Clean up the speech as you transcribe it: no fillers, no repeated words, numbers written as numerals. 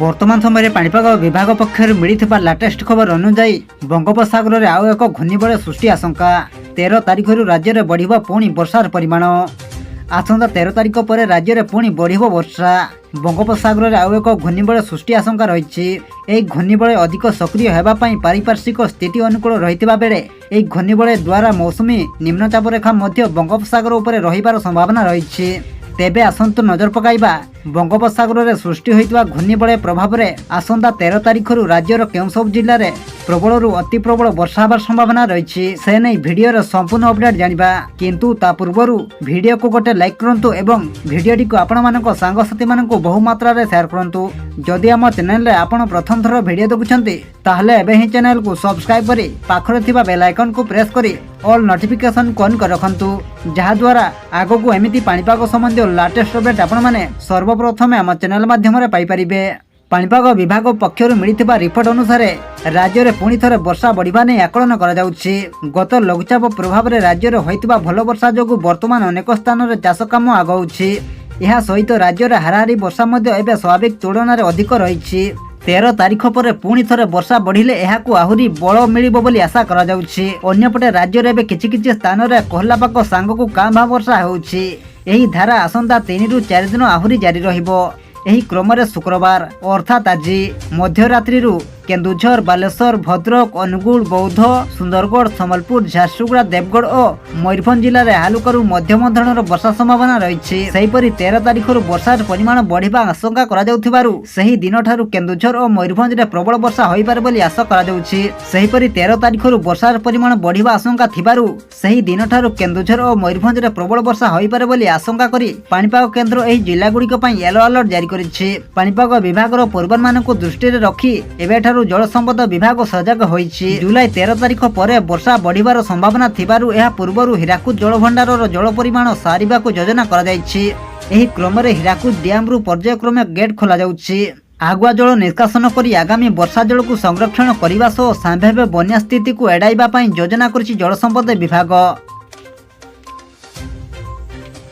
ବର୍ତ୍ତମାନ ସମୟରେ ପାଣିପାଗ ବିଭାଗ ପକ୍ଷରୁ ମିଳିଥିବା ଲାଟେଷ୍ଟ ଖବର ଅନୁଯାୟୀ, ବଙ୍ଗୋପସାଗରରେ ଆଉ ଏକ ଘୂର୍ଣ୍ଣିବଳୟ ସୃଷ୍ଟି ଆଶଙ୍କା। 13 ତାରିଖରୁ ରାଜ୍ୟରେ ବଢ଼ିବ ପୁଣି ବର୍ଷାର ପରିମାଣ। ଆସନ୍ତା 13 ତାରିଖ ପରେ ରାଜ୍ୟରେ ପୁଣି ବଢ଼ିବ ବର୍ଷା। ବଙ୍ଗୋପସାଗରରେ ଆଉ ଏକ ଘୂର୍ଣ୍ଣିବଳୟ ସୃଷ୍ଟି ଆଶଙ୍କା ରହିଛି। ଏହି ଘୂର୍ଣ୍ଣିବଳୟ ଅଧିକ ସକ୍ରିୟ ହେବା ପାଇଁ ପାରିପାର୍ଶ୍ୱିକ ସ୍ଥିତି ଅନୁକୂଳ ରହିଥିବା ବେଳେ ଏହି ଘୂର୍ଣ୍ଣିବଳୟ ଦ୍ୱାରା ମୌସୁମୀ ନିମ୍ନଚାପ ରେଖା ମଧ୍ୟ ବଙ୍ଗୋପସାଗର ଉପରେ ରହିବାର ସମ୍ଭାବନା ରହିଛି। ତେବେ ଆସନ୍ତୁ ନଜର ପକାଇବା, ବଙ୍ଗୋପସାଗରରେ ସୃଷ୍ଟି ହୋଇଥିବା ଘୂର୍ଣ୍ଣିବଳୟ ପ୍ରଭାବରେ ଆସନ୍ତା 13 ତାରିଖରୁ ରାଜ୍ୟର କେଉଁ ସବୁ ଜିଲ୍ଲାରେ ପ୍ରବଳରୁ ଅତି ପ୍ରବଳ ବର୍ଷା ହେବାର ସମ୍ଭାବନା ରହିଛି, ସେ ନେଇ ଭିଡ଼ିଓର ସମ୍ପୂର୍ଣ୍ଣ ଅପଡେଟ୍ ଜାଣିବା। କିନ୍ତୁ ତା ପୂର୍ବରୁ ଭିଡ଼ିଓକୁ ଗୋଟେ ଲାଇକ୍ କରନ୍ତୁ ଏବଂ ଭିଡ଼ିଓଟିକୁ ଆପଣମାନଙ୍କ ସାଙ୍ଗସାଥିମାନଙ୍କୁ ବହୁ ମାତ୍ରାରେ ସେୟାର କରନ୍ତୁ। ଯଦି ଆମ ଚ୍ୟାନେଲରେ ଆପଣ ପ୍ରଥମ ଥର ଭିଡ଼ିଓ ଦେଖୁଛନ୍ତି, ତାହେଲେ ଏବେ ହିଁ ଚ୍ୟାନେଲକୁ ସବସ୍କ୍ରାଇବ୍ କରି ପାଖରେ ଥିବା ବେଲ୍ ଆଇକନ୍କୁ ପ୍ରେସ୍ କରି ଅଲ୍ ନୋଟିଫିକେସନ୍ ଅନ୍ କରି ରଖନ୍ତୁ, ଯାହାଦ୍ୱାରା ଆଗକୁ ଏମିତି ପାଣିପାଗ ସମ୍ବନ୍ଧୀୟ ଲାଟେଷ୍ଟ ଅପଡେଟ୍ ଆପଣମାନେ ସର୍ବପ୍ରଥମେ ଆମ ଚ୍ୟାନେଲ ମାଧ୍ୟମରେ ପାଇପାରିବେ। ପାଣିପାଗ ବିଭାଗ ପକ୍ଷରୁ ମିଳିଥିବା ରିପୋର୍ଟ ଅନୁସାରେ, ରାଜ୍ୟରେ ପୁଣି ଥରେ ବର୍ଷା ବଢ଼ିବା ନେଇ ଆକଳନ କରାଯାଉଛି। ଗତ ଲଘୁଚାପ ପ୍ରଭାବରେ ରାଜ୍ୟରେ ହୋଇଥିବା ଭଲ ବର୍ଷା ଯୋଗୁଁ ବର୍ତ୍ତମାନ ଅନେକ ସ୍ଥାନରେ ଚାଷ କାମ ଆଗଉଛି। ଏହା ସହିତ ରାଜ୍ୟରେ ହାରାହାରି ବର୍ଷା ମଧ୍ୟ ଏବେ ସ୍ୱାଭାବିକ ତୁଳନାରେ ଅଧିକ ରହିଛି। 13 ତାରିଖ ପରେ ପୁଣି ଥରେ ବର୍ଷା ବଢ଼ିଲେ ଏହାକୁ ଆହୁରି ବଳ ମିଳିବ ବୋଲି ଆଶା କରାଯାଉଛି। ଅନ୍ୟପଟେ ରାଜ୍ୟରେ ଏବେ କିଛି କିଛି ସ୍ଥାନରେ କୋହଲା ପାଗ ସାଙ୍ଗକୁ କାଁ ଭାଁ ବର୍ଷା ହେଉଛି। ଏହି ଧାରା ଆସନ୍ତା 3ରୁ 4 ଦିନ ଆହୁରି ଜାରି ରହିବ। ଏହି କ୍ରମରେ ଶୁକ୍ରବାର ଅର୍ଥାତ୍ ଆଜି ମଧ୍ୟରାତ୍ରିରୁ କେନ୍ଦୁଝର, ବାଲେଶ୍ୱର, ଭଦ୍ରକ, ଅନୁଗୁଳ, ବୌଦ୍ଧ, ସୁନ୍ଦରଗଡ଼, ସମ୍ବଲପୁର, ଝାରସୁଗୁଡ଼ା, ଦେବଗଡ଼ ଓ ମୟୂରଭଞ୍ଜ ଜିଲ୍ଲାରେ ହାଲୁକାରୁ ମଧ୍ୟମ ଧରଣର ବର୍ଷା ସମ୍ଭାବନା ରହିଛି। ସେହିପରି 13 ତାରିଖରୁ ବର୍ଷାର ପରିମାଣ ବଢ଼ିବା ଆଶଙ୍କା କରାଯାଉଥିବାରୁ ସେହି ଦିନଠାରୁ କେନ୍ଦୁଝର ଓ ମୟୂରଭଞ୍ଜରେ ପ୍ରବଳ ବର୍ଷା ହୋଇପାରେ ବୋଲି ଆଶା କରାଯାଉଛି। ସେହିପରି 13 ତାରିଖରୁ ବର୍ଷାର ପରିମାଣ ବଢ଼ିବା ଆଶଙ୍କା ଥିବାରୁ ସେହି ଦିନଠାରୁ କେନ୍ଦୁଝର ଓ ମୟୂରଭଞ୍ଜରେ ପ୍ରବଳ ବର୍ଷା ହୋଇପାରେ ବୋଲି ଆଶଙ୍କା କରି ପାଣିପାଗ କେନ୍ଦ୍ର ଏହି ଜିଲ୍ଲାଗୁଡ଼ିକ ପାଇଁ ୟେଲୋ ଆଲର୍ଟ ଜାରି କରିଛି। ପାଣିପାଗ ବିଭାଗର ପୂର୍ବାନୁମାନକୁ ଦୃଷ୍ଟିରେ ରଖି ଏବେଠାରୁ ଜଳସମ୍ପଦ ବିଭାଗ ସଜାଗ ହୋଇଛି। ଜୁଲାଇ 13 ତାରିଖ ପରେ ବର୍ଷା ବଢ଼ିବାର ସମ୍ଭାବନା ଥିବାରୁ ଏହା ପୂର୍ବରୁ ହୀରାକୁଦ ଜଳଭଣ୍ଡାରର ଜଳ ପରିମାଣ ସାରିବାକୁ ଯୋଜନା କରାଯାଇଛି। ଏହି କ୍ରମରେ ହୀରାକୁଦ ଡ୍ୟାମରୁ ପର୍ଯ୍ୟାୟକ୍ରମେ ଗେଟ୍ ଖୋଲାଯାଉଛି। ଆଗୁଆ ଜଳ ନିଷ୍କାସନ କରି ଆଗାମୀ ବର୍ଷା ଜଳକୁ ସଂରକ୍ଷଣ କରିବା ସହ ସମ୍ଭାବ୍ୟ ବନ୍ୟା ସ୍ଥିତିକୁ ଏଡ଼ାଇବା ପାଇଁ ଯୋଜନା କରିଛି ଜଳସମ୍ପଦ ବିଭାଗ।